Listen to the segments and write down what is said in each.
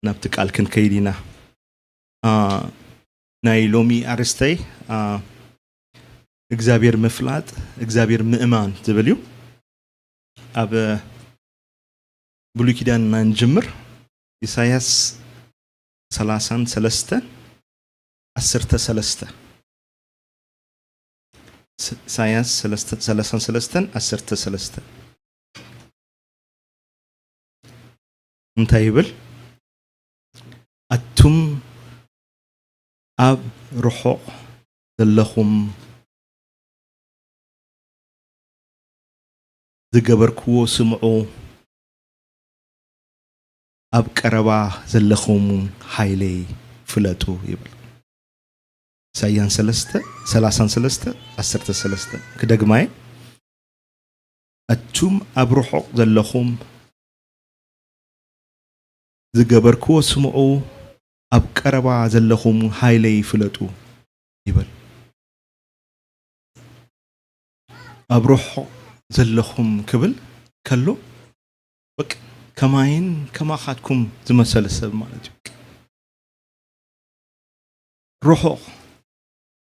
ናብቲ ቃል ክንከይድ ኢና። አ፣ ናይ ሎሚ ኣርእስተይ፣ አ፣ እግዚኣብሔር ምፍላጥ፣ እግዚኣብሔር ምእማን ዝብል እዩ። ኣብ ብሉይ ኪዳን ኢና ንጅምር። ኢሳያስ ሰላሳን ሰለስተን ዓሰርተ ሰለስተ። ስ-፣ ኢሳያስ ሰለስተ፣ ሰላሳን ሰለስተን ዓሰርተ ሰለስተ። እንታይ ይብል? ኣቱም ኣብ ርሑቕ ዘለኹም ዝገበርክዎ ስምዑ፣ ኣብ ቀረባ ዘለኹም ሓይለይ ፍለጡ ይብል። ኢሳያስ ሰለስተ፣ ሰላሳን ሰለስተ፣ ዓሰርተ ሰለስተ። ክደግማ እየ። ኣቱም ኣብ ርሑቕ ዘለኹም ዝገበርክዎ ስምዑ፣ ኣብ ቀረባ ዘለኹም ሓይለይ ፍለጡ ይብል። ኣብ ርሑቕ ዘለኹም ክብል ከሎ፣ በቃ ከማይን ከማኻትኩም ዝመሰለ ሰብ ማለት እዩ። ርሑቕ፣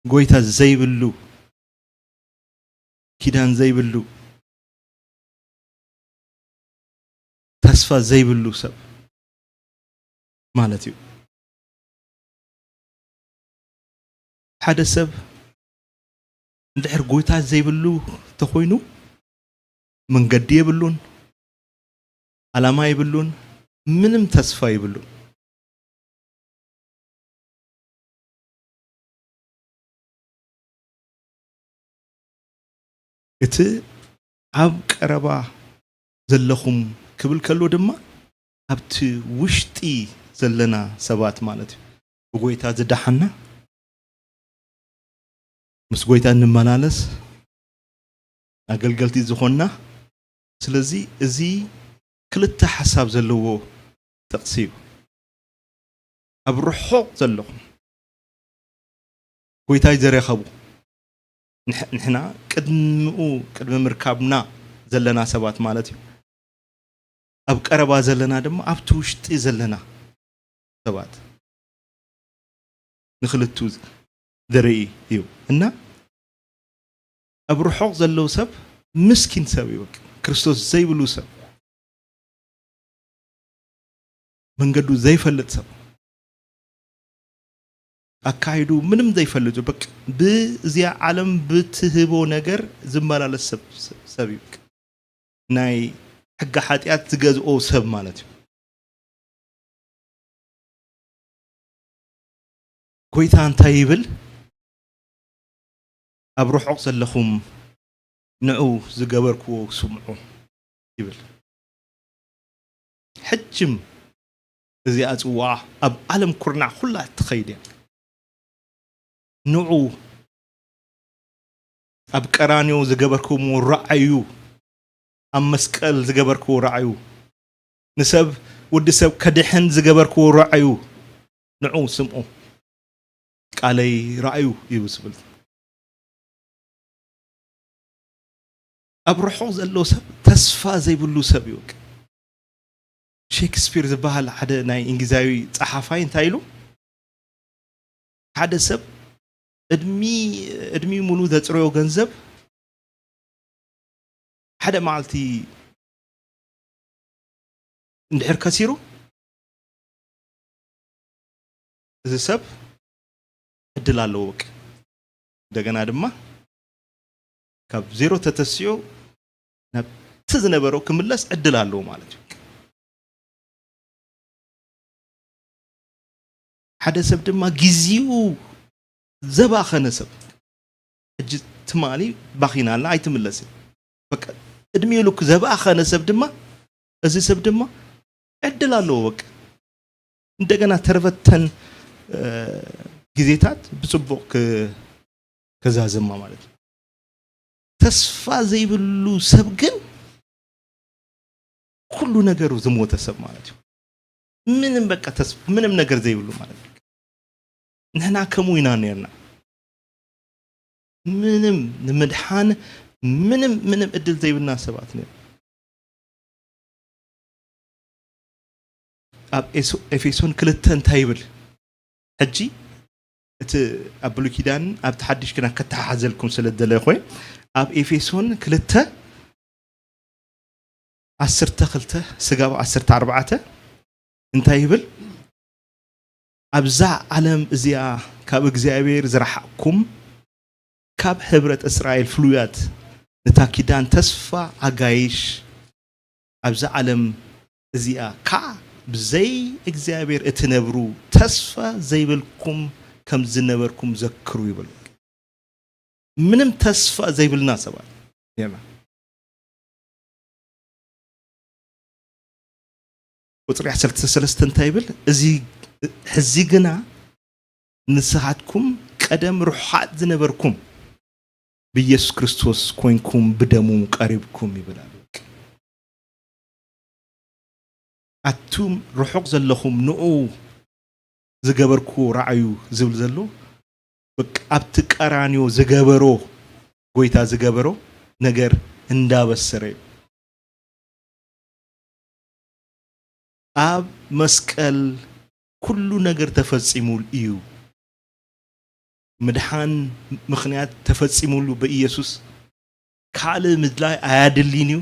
ጎይታ ዘይብሉ፣ ኪዳን ዘይብሉ፣ ተስፋ ዘይብሉ ሰብ ማለት እዩ። ሓደ ሰብ እንድሕር ጎይታ ዘይብሉ ተኾይኑ፣ መንገዲ የብሉን፣ ዓላማ የብሉን፣ ምንም ተስፋ የብሉን። እቲ ኣብ ቀረባ ዘለኹም ክብል ከሎ ድማ፣ ኣብቲ ውሽጢ ዘለና ሰባት ማለት እዩ። ብጎይታ ዝደሓና፣ ምስ ጎይታ እንመላለስ፣ ኣገልገልቲ ዝኾንና። ስለዚ እዚ ክልተ ሓሳብ ዘለዎ ጥቕሲ እዩ። ኣብ ርሑቕ ዘለኹም፣ ጎይታ እዩ ዘረኸቡ። ንሕ-፣ ንሕና ቅድሚኡ፣ ቅድሚ ምርካብና ዘለና ሰባት ማለት እዩ። ኣብ ቀረባ ዘለና ድማ ኣብቲ ውሽጢ ዘለና ሰባት፣ ንኽልቱ ዘርኢ እዩ። እና ኣብ ርሑቕ ዘለዉ ሰብ ምስኪን ሰብ እዩ፣ በቃ ክርስቶስ ዘይብሉ ሰብ፣ መንገዱ ዘይፈልጥ ሰብ፣ ኣካይዱ ምንም ዘይፈልጥ፣ በቃ ብዚኣ ዓለም ብትህቦ ነገር ዝመላለስ ሰብ፣ ሰብ እዩ። ናይ ሕጊ ሓጢኣት ዝገዝኦ ሰብ ማለት እዩ። ጎይታ እንታይ ይብል? ኣብ ርሑቕ ዘለኹም ንዑ ዝገበርክዎ ስምዑ ይብል። ሕጅም እዚኣ ጽዋዓ ኣብ ዓለም ኩርናዕ ኩላ እትኸይድ እያ። ንዑ ኣብ ቀራንዮ ዝገበርክዎ ረኣዩ፣ ኣብ መስቀል ዝገበርክዎ ረኣዩ፣ ንሰብ፣ ወዲ ሰብ ከድሕን ዝገበርክዎ ረኣዩ፣ ንዑ ስምዑ፣ ቃለይ ረኣዩ እዩ ዝብል። ኣብ ርሑቕ ዘሎ ሰብ ተስፋ ዘይብሉ ሰብ እዩ። ሼክስፒር ዝበሃል ሓደ ናይ እንግሊዛዊ ጸሓፋይ እንታይ ኢሉ? ሓደ ሰብ እድሚ-፣ እድሚ ሙሉ ዘጽረዮ ገንዘብ ሓደ መዓልቲ እንድሕር ከሲሩ፣ እዚ ሰብ ዕድል ኣለዎ። በቃ እንደገና ድማ ካብ ዜሮ ተተሲኡ ናብቲ ዝነበሮ ክምለስ ዕድል ኣለዎ ማለት እዩ። ሓደ ሰብ ድማ ግዜኡ ዘባኸነ ሰብ፣ ሕጂ ትማሊ ባኺና ኣላ ኣይትምለስን። በቃ እድሜኡ ልኩ ዘባኸነ ሰብ ድማ፣ እዚ ሰብ ድማ ዕድል ኣለዎ። በቃ እንደገና ተረፈተን፣ እ፣ ግዜታት ብጽቡቕ ክ-፣ ከዛዝማ ማለት እዩ። ተስፋ ዘይብሉ ሰብ ግን ኩሉ ነገሩ ዝሞተ ሰብ ማለት እዩ። ምንም በቃ ተስፋ፣ ምንም ነገር ዘይብሉ ማለት እዩ። ንሕና ከምኡ ኢና ነርና። ምንም ንምድሓን ምንም፣ ምንም እድል ዘይብልና ሰባት ነርና። ኣብ ኤሶ- ኤፌሶን ክልተ እንታይ ይብል? ሕጂ እቲ ኣብ ብሉይ ኪዳን ኣብቲ ሓድሽ ኪዳን ከተሓሓዘልኩም ስለ ዝደለኹ እየ። ኣብ ኤፌሶን ክልተ ዓሰርተ ክልተ ስጋብ ዓሰርተ ኣርባዕተ እንታይ ይብል? ኣብዛ ዓለም እዚኣ ካብ እግዚኣብሔር ዝረሓቕኩም፣ ካብ ሕብረት እስራኤል ፍሉያት፣ ነታ ኪዳን ተስፋ ኣጋይሽ፣ ኣብዛ ዓለም እዚኣ ከዓ ብዘይ እግዚኣብሔር እትነብሩ፣ ተስፋ ዘይብልኩም ከም ዝነበርኩም ዘክሩ ይብል። ምንም ተስፋ ዘይብልና ሰባት ኢና። ቁጽሪ ዓሰርተ ሰለስተ እንታይ ይብል? እዚ ሕዚ ግና ንስኻትኩም ቀደም ርሑቓት ዝነበርኩም ብኢየሱስ ክርስቶስ ኮይንኩም ብደሙ ቀሪብኩም ይብል ኣሎ። ኣቱም ርሑቕ ዘለኹም ንኡ ዝገበርኩዎ ራእዩ ዝብል ዘሎ በቃ ኣብቲ ቀራንዮ ዝገበሮ ጎይታ ዝገበሮ ነገር እንዳበሰረ እዩ። ኣብ መስቀል ኩሉ ነገር ተፈጺሙ እዩ። ምድሓን ምኽንያት ተፈጺሙሉ ብኢየሱስ። ካልእ ምድላይ ኣያድልን እዩ።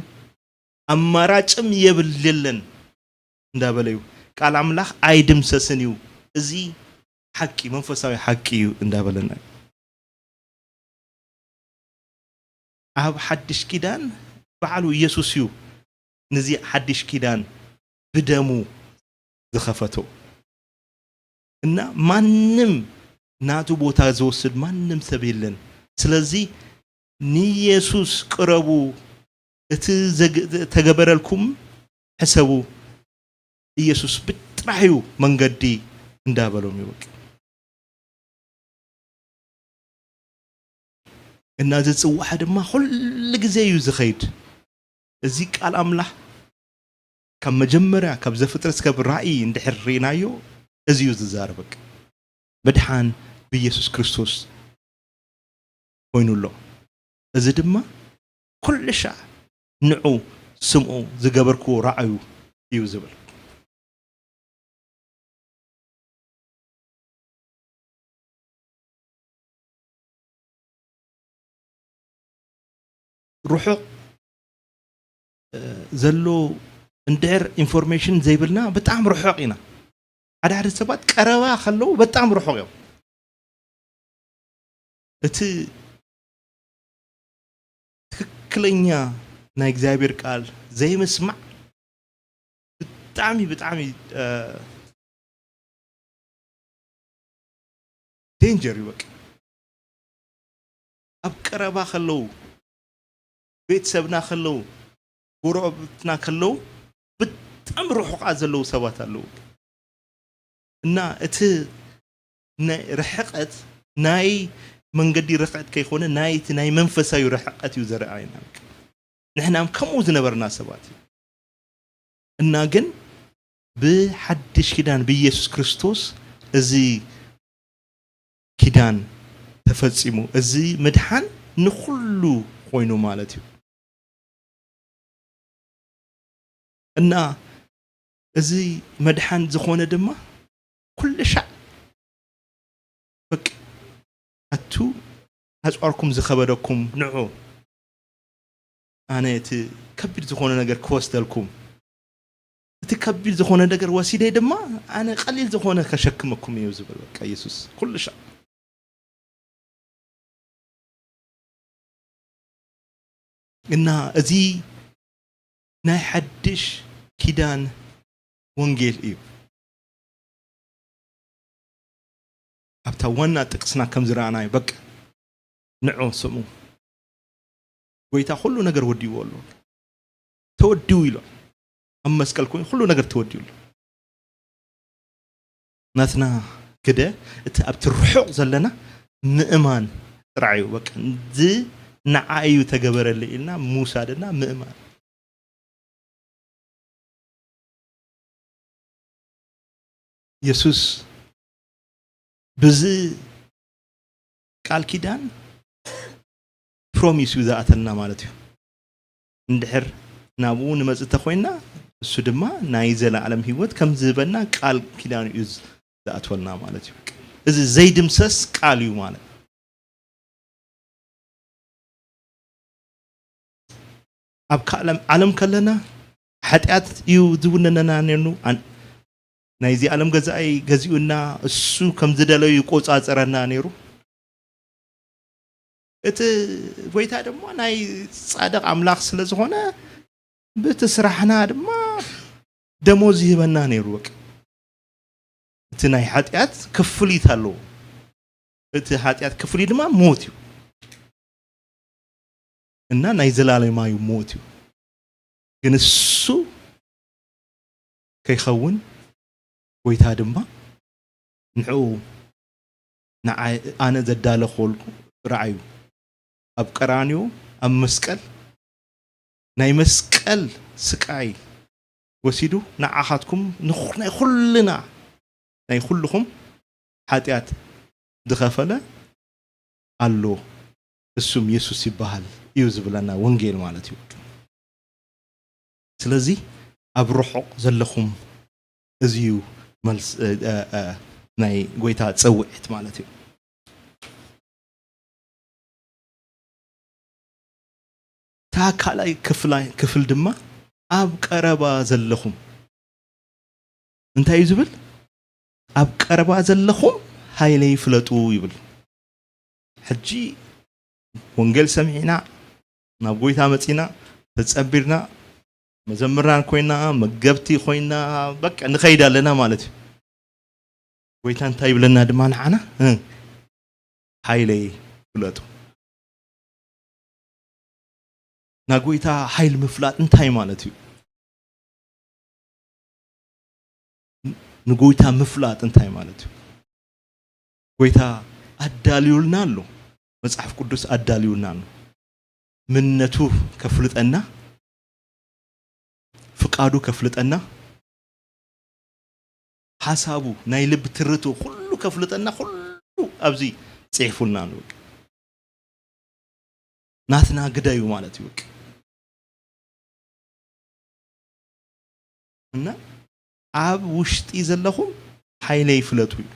ኣማራጭም የብል የለን እንዳበለ እዩ። ቃል ኣምላኽ ኣይድምሰስን እዩ። እዚ ሓቂ መንፈሳዊ ሓቂ እዩ እንዳበለና እዩ። ኣብ ሓድሽ ኪዳን ባዕሉ ኢየሱስ እዩ ነዚ ሓድሽ ኪዳን ብደሙ ዝኸፈቶ እና ማንም ናቱ ቦታ ዝወስድ ማንም ሰብ የለን። ስለዚ ንኢየሱስ ቅረቡ፣ እቲ ዘግ- ተገበረልኩም ሕሰቡ፣ ኢየሱስ ብጥራሕ እዩ መንገዲ እንዳበሎም ይወቅ እና እዚ ጽዋዕ ድማ ኩሉ ግዜ እዩ ዝኸይድ። እዚ ቃል ኣምላኽ ካብ መጀመርያ ካብ ዘፍጥረት እስከብ ራእይ እንድሕር ርኢናዮ እዚ እዩ ዝዛረበቅ። ምድሓን ብኢየሱስ ክርስቶስ ኮይኑ ኣሎ። እዚ ድማ ኩሉ ሻዕ ንዑ ስምዑ ዝገበርክዎ ራእዩ እዩ ዝብል። ርሑቕ ዘሎ እንድሕር ኢንፎርሜሽን ዘይብልና በጣም ርሑቕ ኢና። ሓደ ሓደ ሰባት ቀረባ ከለዉ በጣም ርሑቕ እዮም። እቲ ትክክለኛ ናይ እግዚኣብሔር ቃል ዘይምስማዕ ብጣዕሚ ብጣዕሚ ዴንጀር እዩ። በቃ ኣብ ቀረባ ከለዉ ቤተሰብና ከለዉ ጎረቤትና ከለዉ ብጣዕሚ ርሑቓት ዘለዉ ሰባት ኣለዉ እና እቲ ናይ ርሕቐት ናይ መንገዲ ርሕቐት ከይኮነ ናይ እቲ ናይ መንፈሳዊ ርሕቐት እዩ ዘረኣየና። ንሕና ከምኡ ዝነበርና ሰባት እዩ እና ግን ብሓድሽ ኪዳን ብኢየሱስ ክርስቶስ እዚ ኪዳን ተፈጺሙ። እዚ ምድሓን ንኹሉ ኮይኑ ማለት እዩ። እና እዚ መድሓን ዝኾነ ድማ ኩሉ ሻዕ በቃ ኣቱ ኣጽዋርኩም ዝኸበደኩም ንዑ ኣነ እቲ ከቢድ ዝኾነ ነገር ክወስደልኩም እቲ ከቢድ ዝኾነ ነገር ወሲደ ድማ ኣነ ቀሊል ዝኾነ ከሸክመኩም እዩ ዝብል በቃ ኢየሱስ ኩሉ ሻዕ እና እዚ ናይ ሓድሽ ኪዳን ወንጌል እዩ። ኣብታ ዋና ጥቅስና ከም ዝረኣናዮ በቃ ንዑ ስሙ ጎይታ ኩሉ ነገር ወዲዎ ኣሎ ተወዲው ኢሎ ኣብ መስቀል ኮይኑ ኩሉ ነገር ተወዲው ኣሎ። ናትና ግደ እቲ ኣብቲ ርሑቕ ዘለና ምእማን ጥራይ እዩ። በቃ እዚ ንዓይ እዩ ተገበረለይ ኢልና ምውሳድና ምእማን። የሱስ ብዚ ቃል ኪዳን ፕሮሚስ እዩ ዝኣተልና ማለት እዩ። እንድሕር ናብኡ ንመጽእ ተኾይንና እሱ ድማ ናይ ዘለኣለም ህይወት ከም ዝህበና ቃል ኪዳን እዩ ዝኣትወልና ማለት እዩ። እዚ ዘይድምሰስ ቃል እዩ ማለት። ኣብ ዓለም ዓለም ከለና ሓጢኣት እዩ ዝውነነና ነኑ። ኣን- ናይዚ ዓለም ገዛኢ ገዚኡና፣ እሱ ከም ዝደለዩ ይቆጻጸረና ነይሩ። እቲ ጎይታ ድማ ናይ ጻድቕ ኣምላኽ ስለ ዝኾነ፣ በቲ ስራሕና ድማ ደሞዝ ይህበና ነይሩ። በቃ፣ እቲ ናይ ሓጢኣት ክፍሊት ኣለዎ። እቲ ሓጢኣት ክፍሊት ድማ ሞት እዩ፣ እና ናይ ዘላለማዊ ሞት እዩ። ግን እሱ ከይኸውን፣ ጎይታ ድማ ንዕኡ፣ ንዓይ፣ ኣነ ዘዳለኹልኩ፣ ርኣዩ፣ ኣብ ቀራንዮ፣ ኣብ መስቀል፣ ናይ መስቀል ስቃይ ወሲዱ፣ ንዓኻትኩም፣ ንኹ-፣ ናይ ኩልና፣ ናይ ኩልኹም ሓጢኣት ዝኸፈለ ኣሎ፣ እሱም የሱስ ይበሃል እዩ ዝብለና ወንጌል ማለት እዩ። ስለዚ ኣብ ርሑቕ ዘለኹም፣ እዚ እዩ መልስ፣ እ፣ እ፣ እ፣ ናይ ጎይታ ጸውዒት ማለት እዩ። እታ ካልኣይ ክፍላይ-፣ ክፍል ድማ ኣብ ቀረባ ዘለኹም። እንታይ እዩ ዝብል? ኣብ ቀረባ ዘለኹም ሓይለይ ፍለጡ ይብል። ሕጂ ወንጌል ሰሚዕና፣ ናብ ጎይታ መጺና፣ ተጸቢርና፣ መዘምራን ኮይና፣ መገብቲ ኮይና፣ በቃ ንኸይድ ኣለና ማለት እዩ። ጎይታ እንታይ ይብለና ድማ ንዓና? እ፣ ሓይለይ ፍለጡ። ናይ ጎይታ ሓይል ምፍላጥ እንታይ ማለት እዩ? ንጎይታ ምፍላጥ እንታይ ማለት እዩ? ጎይታ ኣዳልዩልና ኣሎ። መጽሓፍ ቅዱስ ኣዳልዩልና ኣሎ። ምንነቱ ከፍልጠና፣ ፍቃዱ ከፍልጠና፣ ሓሳቡ፣ ናይ ልቢ ትርቱ ኩሉ ከፍልጠና፣ ኩሉ ኣብዚ ጽሒፉልና ኣሎ። ናትና ግደዩ ማለት እዩ። እና ኣብ ውሽጢ ዘለኹም ሓይለይ ፍለጡ እዩ።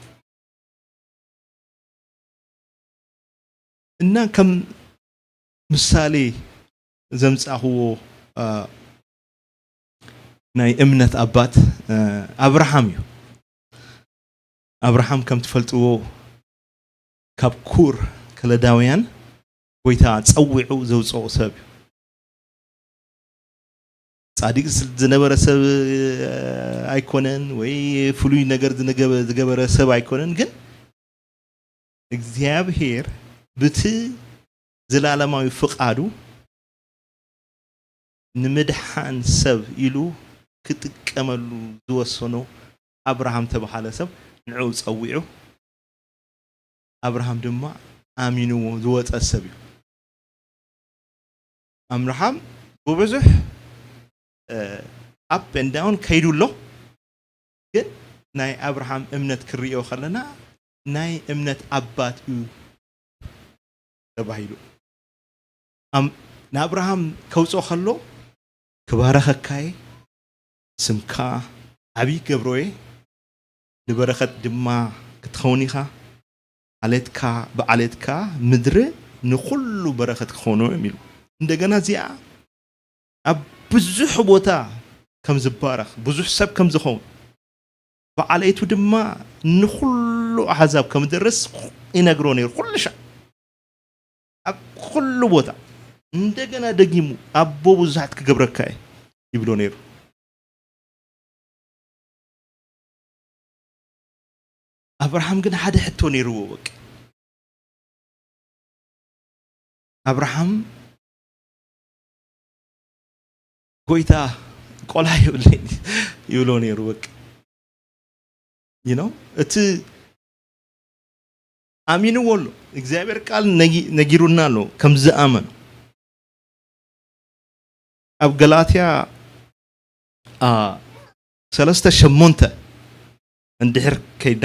እና ከም ምሳሌ ዘምጻእኽዎ፣ አ፣ ናይ እምነት ኣባት፣ አ፣ ኣብርሃም እዩ። ኣብርሃም ከም ትፈልጥዎ ካብ ኩር ከለዳውያን ጎይታ ጸዊዑ ዘውጽኦ ሰብ እዩ። ጻድቅ ዝነበረ ሰብ ኣይኮነን፣ ወይ ፍሉይ ነገር ዝነገበ-፣ ዝገበረ ሰብ ኣይኮነን። ግን እግዚኣብሔር ብቲ ዘላለማዊ ፍቃዱ ንምድሓን ሰብ ኢሉ ክጥቀመሉ ዝወሰኖ ኣብርሃም ተባሃለ ሰብ ንዕኡ ጸዊዑ። ኣብርሃም ድማ ኣሚንዎ ዝወጸ ሰብ እዩ። ኣብርሃም ብብዙሕ፣ እ፣ up and down ከይዱ ኣሎ። ግን ናይ ኣብርሃም እምነት ክርእዮ ከለና ናይ እምነት ኣባት እዩ ተባሂሉ። ኣም-፣ ንኣብርሃም ከውፅኦ ከሎ፣ "ክባረኸካ እየ፣ ስምካ ዓብዪ ክገብሮ እየ፣ ንበረኸት ድማ ክትኸውን ኢኻ፣ ዓሌትካ፣ ብዓሌትካ ምድሪ ንኹሉ በረኸት ክኾኑ እዮም" ኢሉ። እንደገና እዚኣ ኣብ ብዙሕ ቦታ ከም ዝባረኽ፣ ብዙሕ ሰብ ከም ዝኸውን፣ ብዓለይቱ ድማ ንኹሉ ኣሕዛብ ከም ዝደርስ ይነግሮ ነይሩ። ኩሉ ሻዕ፣ ኣብ ኩሉ ቦታ እንደገና ደጊሙ፣ "ኣቦ ብዙሓት ክገብረካ እየ" ይብሎ ነይሩ። ኣብርሃም ግን ሓደ ሕቶ ነይርዎ። በቃ፣ ኣብርሃም፣ "ጎይታ፣ ቆልዓ የብለይን" ይብሎ ነይሩ። በቃ፣ you know፣ እቲ ኣሚንዎ ኣሎ። እግዚኣብሔር ቃል ነጊ-፣ ነጊሩና ኣሎ ከም ዝኣመን። ኣብ ገላትያ፣ አ፣ ሰለስተ ሸሞንተ እንድሕር ከይዳ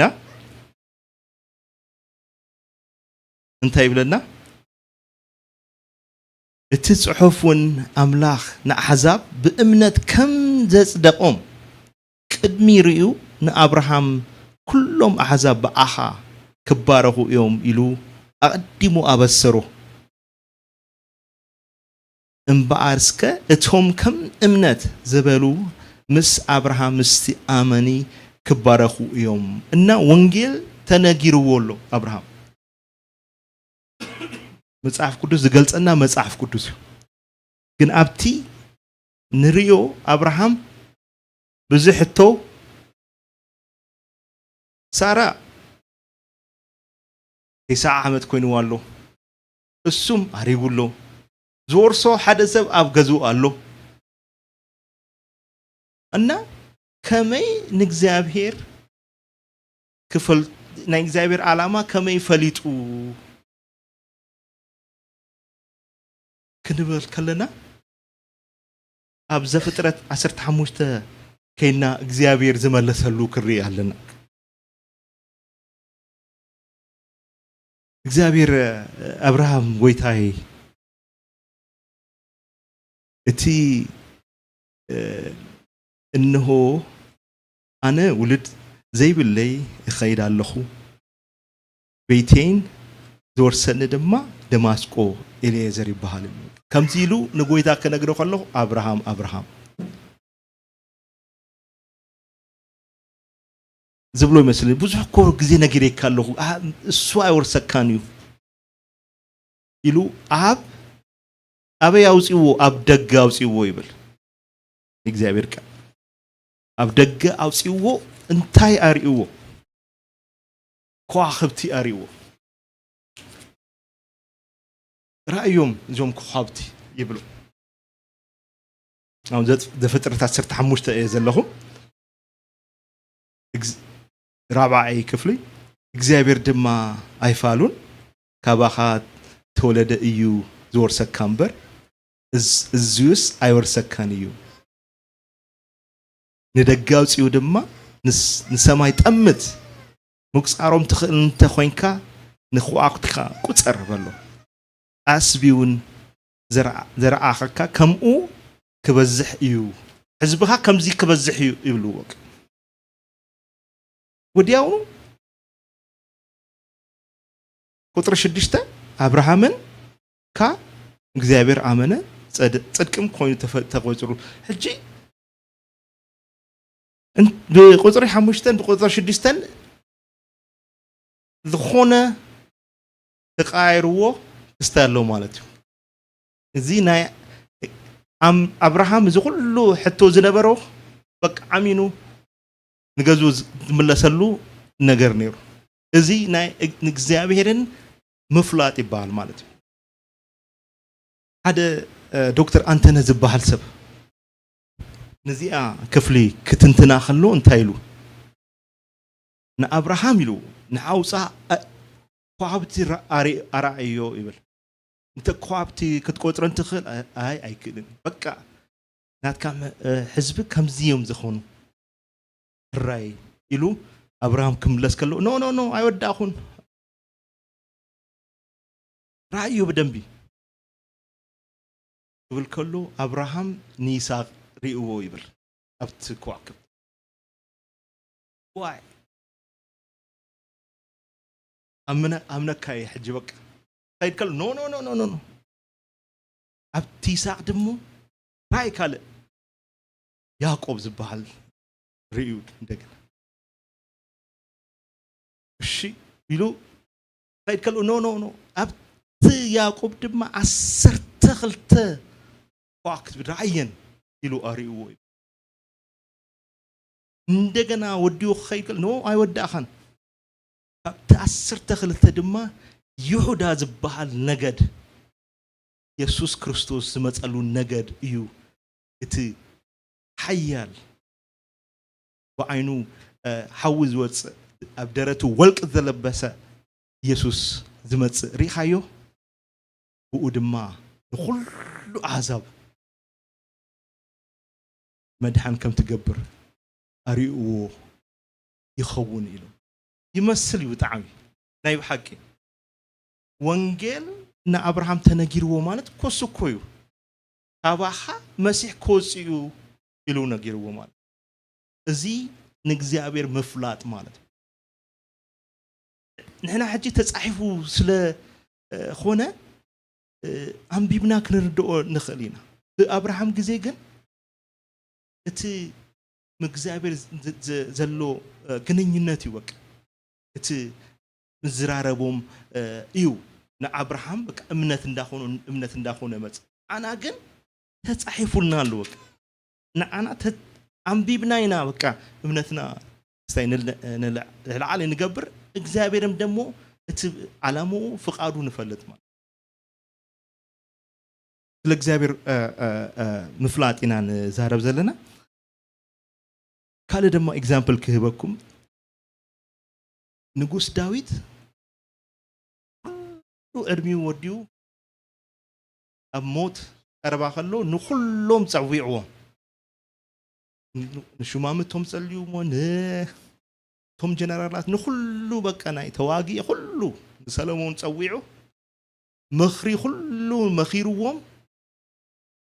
እንታይ ይብለና? እቲ ጽሑፍ እውን ኣምላኽ ንኣሕዛብ ብእምነት ከም ዘጽደቖም ቅድሚ ርእዩ ንኣብርሃም፣ "ኩሎም ኣሕዛብ ብኣኻ ክባረኹ እዮም" ኢሉ ኣቐዲሙ ኣበሰሮ። እምበኣር እስከ እቶም ከም እምነት ዝበሉ ምስ ኣብርሃም ምስቲ ኣመኒ ክባረኹ እዮም እና ወንጌል ተነጊርዎ ኣሎ ኣብርሃም። መጽሓፍ ቅዱስ ዝገልጸና መጽሓፍ ቅዱስ እዩ። ግን ኣብቲ ንርእዮ ኣብርሃም ብዙሕ ሕቶ፣ ሳራ ተስዓ ዓመት ኮይንዋ ኣሎ፣ እሱም ኣሪጉ ኣሎ፣ ዝወርሶ ሓደ ሰብ ኣብ ገዝኡ ኣሎ። እና ከመይ ንእግዚኣብሔር ክፈል-፣ ናይ እግዚኣብሔር ዓላማ ከመይ ፈሊጡ ክንብል ከለና፣ ኣብ ዘፍጥረት ዓሰርተ ሓሙሽተ ከይና እግዚኣብሔር ዝመለሰሉ ክርኢ ኣለና። እግዚኣብሔር፣ "ኣብርሃም ጎይታይ፣ እቲ፣ እ፣ እንሆ ኣነ ውሉድ ዘይብለይ እኸይድ ኣለኹ፣ ቤተይን ዝወርሰኒ ድማ ደማስቆ ኤልኤዘር ይበሃል" ኢሉ። ከምዚ ኢሉ ንጎይታ ክነግሮ ከለኹ፣ "ኣብርሃም፣ ኣብርሃም" ዝብሎ ይመስለኒ። "ብዙሕ እኮ ግዜ ነጊረካ ኣለኹ፣ ኣ-፣ እሱ ኣይወርሰካን እዩ" ኢሉ፣ ኣብ፣ ኣበይ ኣውፅዎ? ኣብ ደገ ኣውፅዎ ይብል እግዚኣብሔር ቃል። ኣብ ደገ ኣውፅዎ። እንታይ ኣርእዎ? ከዋኽብቲ ኣርእዎ። "ራእዮም እዞም ከዋኽብቲ" ይብሉ። ኣብ ዘ-፣ ዘፍጥረት ዓሰርተ ሓሙሽተ እየ ዘለኹ። እግዝ-፣ ራብዓይ ክፍሊ፣ "እግዚኣብሔር ድማ ኣይፋሉን፣ ካባኻ ተወለደ እዩ ዝወርሰካ እምበር፣ እዝ-፣ እዝዩስ ኣይወርሰካን እዩ። ንደገ ኣውጺኡ ድማ ንስ-፣ ንሰማይ ጠምት፣ ምቁጻሮም ትኽእል እንተ ኾይንካ ንከዋኽብትኻ ቁጸር" በሎ። "ኣስቢ እውን ዘርኣ-፣ ዘርኣኸካ ከምኡ ክበዝሕ እዩ፣ ህዝብኻ ከምዚ ክበዝሕ እዩ" ይብልዎ። ወዲያውኑ ቁጽሪ ሽዱሽተ፣ "ኣብርሃምን ካ እግዚኣብሔር ኣመነ፣ ጸድ-፣ ጽድቅም ኮይኑ ተፈ-፣ ተቆጽሩ።" ሕጂ እን-፣ ብቁጽሪ ሓሙሽተን ብቁጽሪ ሽዱሽተን ዝኾነ ተቀያይርዎ ክስታይ ኣለዎ ማለት እዩ። እዚ ናይ ኣም-፣ ኣብርሃም እዚ ኩሉ ሕቶ ዝነበሮ በቃ ዓሚኑ ንገዝኡ ዝ-፣ ዝምለሰሉ ነገር ነይሩ። እዚ ናይ እግ-፣ ንእግዚኣብሔርን ምፍላጥ ይበሃል ማለት እዩ። ሓደ፣ እ፣ ዶክተር ኣንተነ ዝበሃል ሰብ ነዚኣ ክፍሊ ክትንትና ከሎ እንታይ ኢሉ? "ንኣብርሃም" ኢሉ፣ "ንዓውፃ፣ እ፣ ከዋኽብቲ ራ-፣ ኣሪ-፣ ኣርኣዮ" ይብል። "እንተ ከዋኽብቲ ክትቆፅረን ትኽእል?" "ኣይ፣ ኣይክእልን። በቃ ናትካ መ-፣ እ፣ ህዝቢ ከምዚ እዮም ዝኾኑ። ሕራይ" ኢሉ ኣብርሃም ክምለስ ከሎ፣ "ኖ፣ ኖ፣ ኖ፣ ኣይወዳእኹን። ራእዮ ብደንቢ" ክብል ከሎ፣ ኣብርሃም ንይስሃቅ ርእይዎ ይብል ኣብቲ ከዋክብቲ። ዋይ! ኣምነ-፣ ኣምነካ እየ ሕጂ በቃ። ከይድ ከሎ፣ "ኖ፣ ኖ፣ ኖ፣ ኖ፣ ኖ፣ ኖ።" ኣብቲ ይስሃቅ ድሞ ራእይ ካልእ ያዕቆብ ዝበሃል ርእዩ እንደገና። "እሺ" ኢሉ ከይድ ከሎ፣ "ኖ፣ ኖ፣ ኖ።" ኣብቲ ያዕቆብ ድማ ዓሰርተ ክልተ ከዋክብቲ ራእየን ኢሉ ኣርእይዎ እዩ። እንደገና ወዲኡ ክኸይድ ከሎ፣ "ኖ፣ ኣይወዳእኻን።" ካብቲ ዓሰርተ ክልተ ድማ ይሁዳ ዝበሃል ነገድ፣ የሱስ ክርስቶስ ዝመጸሉ ነገድ እዩ። እቲ ሓያል ብዓይኑ፣ እ፣ ሓዊ ዝወጽእ፣ ኣብ ደረቱ ወርቂ ዘለበሰ የሱስ ዝመጽእ ሪኢኻዮ? ብኡ ድማ ንኹሉ ኣህዛብ መድሓን ከም ትገብር ኣርእይዎ ይኸውን ኢሉ። ይመስል እዩ ብጣዕሚ። ናይ ብሓቂ ወንጌል ንኣብርሃም ተነጊርዎ ማለት ኮሱ እኮ እዩ። ካባኻ መሲሕ ክወጽእ እዩ፣ ኢሉ ነጊርዎ ማለት። እዚ ንእግዚኣብሔር ምፍላጥ ማለት እዩ። ንሕና ሕጂ ተጻሒፉ ስለ ኾነ ኣንቢብና ክንርድኦ ንኽእል ኢና። ብኣብርሃም ግዜ ግን እቲ ምእግዚኣብሔር ዘሎ ግንኙነት እዩ። በቃ እቲ ምዝራረቦም እዩ ንኣብርሃም በቃ እምነት እንዳኾኑ እምነት እንዳኾኑ መጽ ኣና ግን ተጻሒፉልና ኣለዎ። ንዓና ኣንቢብና ኢና በቃ እምነትና ስታይ ንልዕዓል ንገብር እግዚኣብሔርም ደሞ እቲ ዓላምኡ ፍቓዱ ንፈልጥ ማለት ስለ እግዚኣብሔር ምፍላጥ ኢና ንዛረብ ዘለና። ካልእ ድማ example ክህበኩም ንጉስ ዳዊት ኩሉ ዕድሚኡ ወዲኡ ኣብ ሞት ቀረባ ከሎ ንኹሎም ጸዊዕዎም ንሹማምቶም ጸልዩሞ ንቶም ጀነራላት ንኹሉ በቃ ናይ ተዋጊ ኩሉ ንሰለሞን ጸዊዑ ምኽሪ ኩሉ መኺርዎም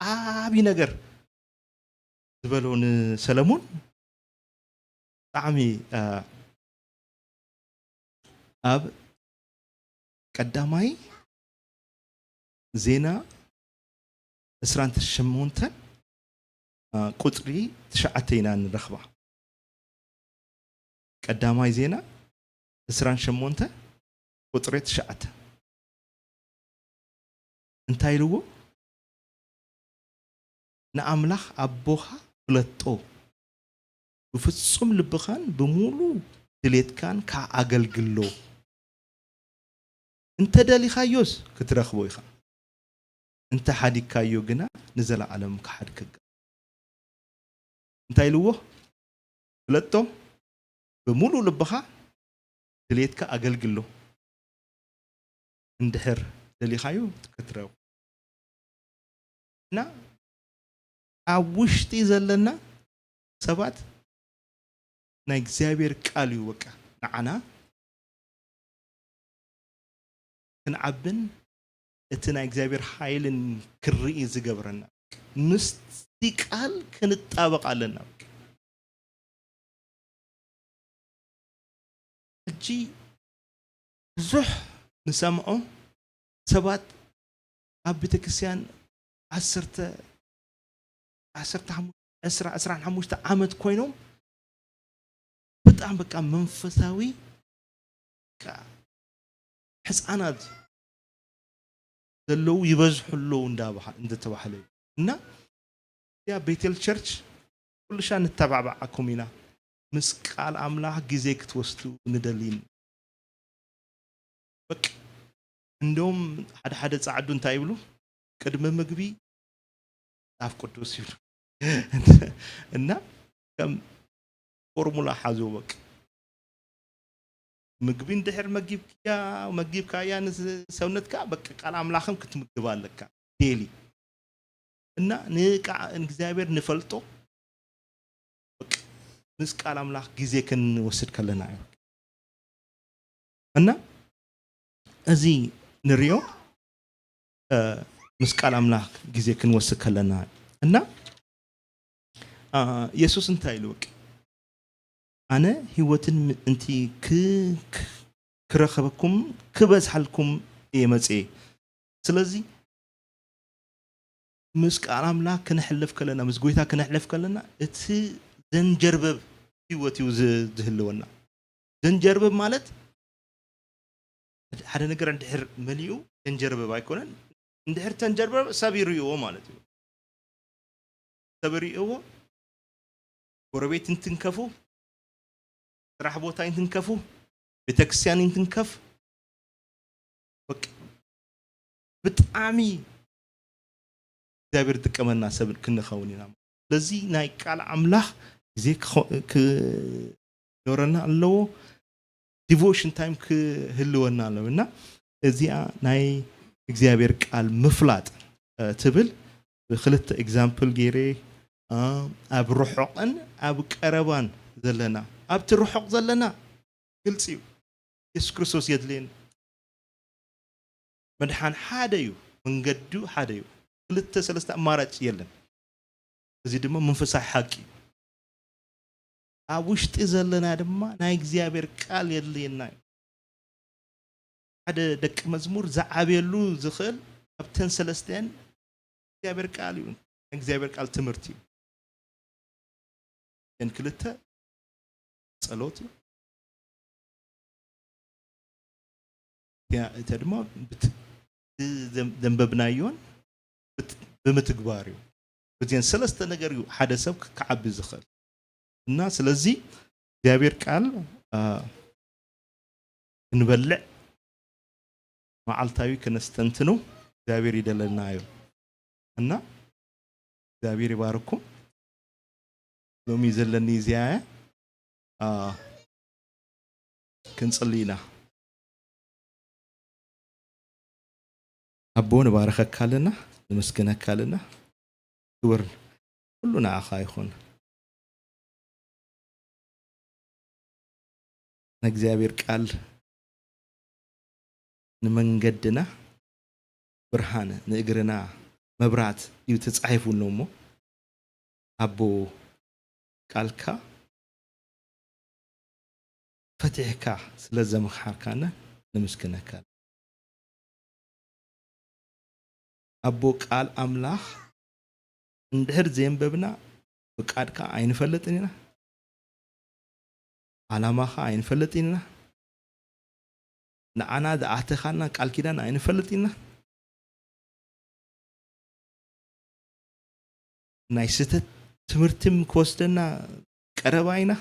ዓቢ ነገር ዝበሎ ንሰለሙን ብጣዕሚ ኣብ ቀዳማይ ዜና ዕስራን ሸሞንተን ቁፅሪ ትሽዓተ ኢና ንረኽባ። ቀዳማይ ዜና ዕስራን ሸሞንተ ቁፅሪ ትሽዓተ እንታይ ኢልዎ? ንኣምላኽ ኣቦኻ ፍለጦ፣ ብፍጹም ልብኻን ብምሉእ ድሌትካን ከኣ ኣገልግሎ። እንተ ደሊኻዮስ ክትረኽቦ ኢኻ፣ እንተ ሓዲግካዮ ግና ንዘለኣለም ክሓድግ ክግባእ። እንታይ ኢልዎ? ፍለጦ፣ ብምሉእ ልብኻ ድሌትካ ኣገልግሎ፣ እንድሕር ደሊኻዮ ክትረኽቦ። እና ኣብ ውሽጢ ዘለና ሰባት ናይ እግዚኣብሔር ቃል እዩ በቃ ንዓና ክንዓብን እቲ ናይ እግዚኣብሔር ሓይልን ክርኢ ዝገብረና ምስቲ ቃል ክንጣበቕ ኣለና። ሕጂ ብዙሕ ንሰምዖ ሰባት ኣብ ቤተክርስትያን ዓሰርተ ዓሰርተ ሓሙሽተ ዕስራ ዕስራን ሓሙሽተ ዓመት ኮይኖም ብጣዕሚ በቃ መንፈሳዊ በቃ ሕፃናት ዘለዉ ይበዝሑ ኣለዉ እንዳተባሃለ እዩ እና እዚኣ ቤቴል ቸርች ኩልሻ ንተባባዓኩም ኢና ምስ ቃል ኣምላኽ ግዜ ክትወስዱ ንደሊ በቃ እንደውም ሓደ ሓደ ጻዕዱ እንታይ ይብሉ ቅድሚ ምግቢ መጽሓፍ ቅዱስ ይብሉ እና ከም ፎርሙላ ሓዞ በቃ ምግቢ እንድሕር መጊብክያ መጊብካያ ንሰውነትካ በቃ ቃል ኣምላኽን ክትምግብ ኣለካ ዴሊ እና ንቃ እግዚኣብሔር ንፈልጦ ምስ ቃል ኣምላኽ ግዜ ክንወስድ ከለና እዩ እና እዚ ንሪኦ ምስ ቃል ኣምላኽ ግዜ ክንወስድ ከለና እና የሱስ እንታይ ኢሉ በቂ ኣነ ህይወትን ምእንቲ ክረኸበኩም ክበዝሓልኩም እየ መፅኤ ስለዚ ምስ ቃል ኣምላኽ ክነሕልፍ ከለና ምስ ጎይታ ክነሕልፍ ከለና እቲ ዘንጀርበብ ህይወት እዩ ዝህልወና ዘንጀርበብ ማለት ሓደ ነገር እንድሕር መሊኡ ዘንጀርበብ ኣይኮነን እንድሕር ተንጀርበብ ሰብ ይርእዎ ማለት እዩ ሰብ ይርእዎ ጎረቤት እንትንከፉ ስራሕ ቦታ እንትንከፉ ቤተክርስትያን እንትንከፍ ብጣዕሚ እግዚኣብሔር ዝጥቀመና ሰብ ክንኸውን ኢና ስለዚ ናይ ቃል ኣምላኽ ግዜ ክኖረና ኣለዎ ዲቮሽን ታይም ክህልወና ኣለዎ እና እዚኣ ናይ እግዚኣብሔር ቃል ምፍላጥ ትብል ብክልተ ኤግዛምፕል ገይረ ኣብ ርሑቕን ኣብ ቀረባን ዘለና ኣብቲ ርሑቕ ዘለና ግልፂ እዩ የሱስ ክርስቶስ የድልየን መድሓን ሓደ እዩ መንገዱ ሓደ እዩ ክልተ ሰለስተ ኣማራጭ የለን እዚ ድማ መንፈሳዊ ሓቂ እዩ። ኣብ ውሽጢ ዘለና ድማ ናይ እግዚኣብሔር ቃል የድልየና እዩ። ሓደ ደቂ መዝሙር ዝዓብየሉ ዝኽእል ኣብተን ሰለስተን እግዚኣብሔር ቃል እዩ። ናይ እግዚኣብሔር ቃል ትምህርቲ እዩ። እተን ክልተ ጸሎት እዩ። እቲኣ እተ ድማ ብት-፣ ዘም-፣ ዘንበብናዮን ብት-፣ ብምትግባር እዩ። እዚን ሰለስተ ነገር እዩ ሓደ ሰብ ክዓቢ ዝኽእል። እና ስለዚ እግዚኣብሔር ቃል፣ አ፣ ክንበልዕ መዓልታዊ ከነስተንትኑ እግዚኣብሔር ይደለና እዩ። እና እግዚኣብሔር ይባርኩም። ሎሚ ዘለኒ እዚኣ እያ። አ፣ ክንጽሊ ኢና። ኣቦ ንባረኸካ ኣለና፣ ነመስግነካ ኣለና። ክብር ኩሉ ንዓኻ ይኹን። ንእግዚኣብሔር ቃል ንመንገድና ብርሃን፣ ንእግርና መብራት እዩ ተጻሒፉ ኣሎ እሞ፣ ኣቦ ቃልካ ፈቲሕካ ስለ ዘምሓርካና ነመስግነካ። ኣቦ ቃል ኣምላኽ እንድሕር ዘየንበብና ፍቃድካ ኣይንፈልጥን ኢና። ዓላማኻ ኣይንፈልጥን ኢና። ንዓና ዝኣተኻልና ቃል ኪዳን ኣይንፈልጥን ኢና። ናይ ስህተት ትምህርቲ ክወስደና ቀረባ ኢና።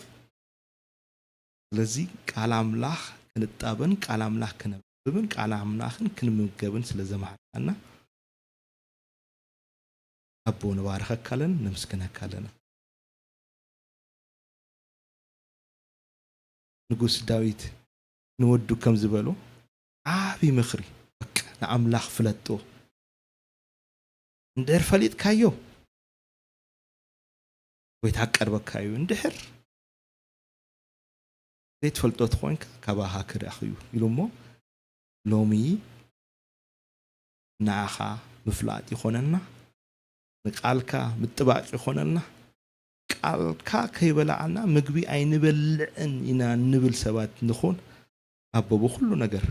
ስለዚ ቃል ኣምላኽ ክንጣበን ቃል ኣምላኽ ክነንብብን ቃል ኣምላኽን ክንምገብን ስለ ዘምሃርካና ኣቦ ንባረኸካ ኣለና፣ ነመስግነካ ኣለና። ንጉስ ዳዊት ንወዱ ከም ዝበሎ ዓቢ ምኽሪ፣ በቃ ንኣምላኽ ፍለጦ። እንድሕር ፈሊጥካዮ፣ ጎይታ ክቀርበካ እዩ። እንድሕር ዘይትፈልጦ ተኾይንካ፣ ካባኻ ክረኣኽ እዩ ኢሉ እሞ፣ ሎሚ ንዓኻ ምፍላጥ ይኾነና፣ ንቃልካ ምጥባቅ ይኾነና። ቃልካ ከይበላዕና ምግቢ ኣይንበልዕን ኢና እንብል ሰባት ንኹን። ኣቦ ብኹሉ ነገር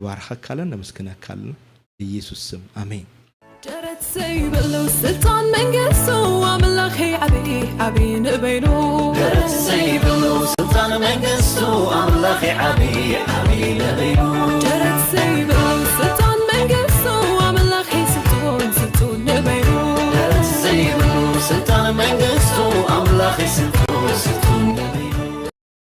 ይባርኸካ ኣለን፣ ነመስግነካ ኣለን። ብኢየሱስ ስም ኣሜን። ደረት ዘይብሉ ስልጣን መንግስቱ ኣምላኸይ ዓብዪ ዓብዪ ንበይኑ። ደረት ዘይብሉ ስልጣን መንግስቱ ኣምላኸይ ዓብዪ ዓብዪ ንበይኑ።